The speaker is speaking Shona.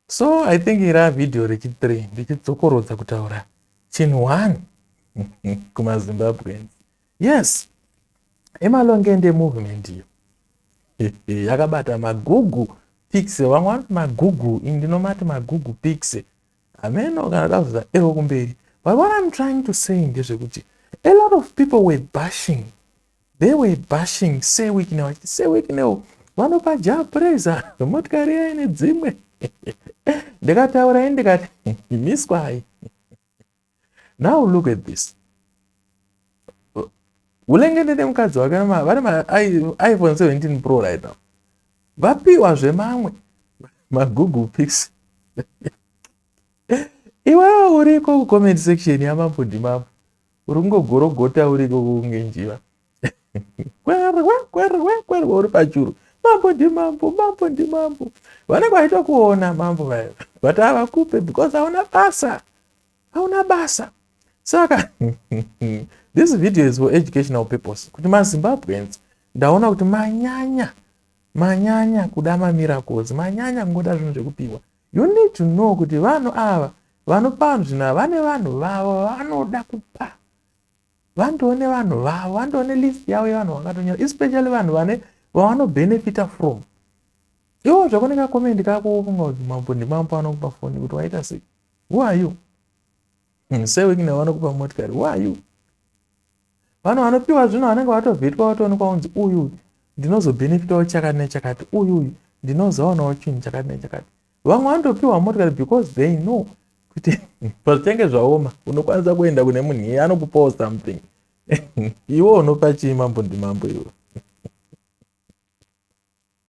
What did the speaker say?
So I think ira video rechi3 ndichidzokorodza kutaura chinhu 1 kumaZimbabweans. Yes, emalongende movement iyo yakabata maGoogle Pixel. Vamwe vanoti maGoogle, ini ndinomati maGoogle Pixel. Hameno kana da kuzoza ero kumberi. But what I'm trying to say ndezvekuti a lot of people were bashing, they were bashing Sir Wicknell, vachiti Sir Wicknell vanopa Jah Prayzah motikari yaine dzimwe. Ndikataura ini ndikati miswai. Now look at this. Ulengende nemukadzi wake vane maiPhone 17 Pro right now. Vapiwa zvemamwe maGoogle Pixel. Iwewe uriko kucomment section yaMambo Ndimambo, uri kungogorogota uriko kunge njiva, kwerwe kwerwe kwerwe, uri pachuru, "Mambo ndimambo, mambo ndimambo." Vanenge vaitokuona mambo vaya, but havakupe because hauna basa, hauna basa. Saka this video is for educational purpose, kuti maZimbabweans, ndaona kuti manyanya, manyanya kuda mamiracles, manyanya kungoda zvinhu zvekupiwa. You need to know kuti vanhu ava vanopa vanhu zvinhu ava vane vanhu vavo vanoda kupa. Vandoone vanhu vavo, vandoone list yavo yevanhu vangatonyora, especially vanhu vane vavanobhenefita from. Iwo zvakoneka comment kako, wofunga kuti mambo ndimambo anokupa foni, kuti waita sei? Who are you? Sir Wicknell vanokupa motikari, who are you? Vanhu vanopiwa zvino vanenge vatovhetwa, vatoonekwa kunzi uyu ndinozobhenefitawo chakati nechakati, uyu uyu ndinozowanawo chinhu chakati nechakati. Vamwe vanotopiwa motikari because they know kuti pazvichange zvaoma unokwanisa kuenda kune munhu iye anokupawo something. Iwe unopa chii? Mambo ndimambo iwe.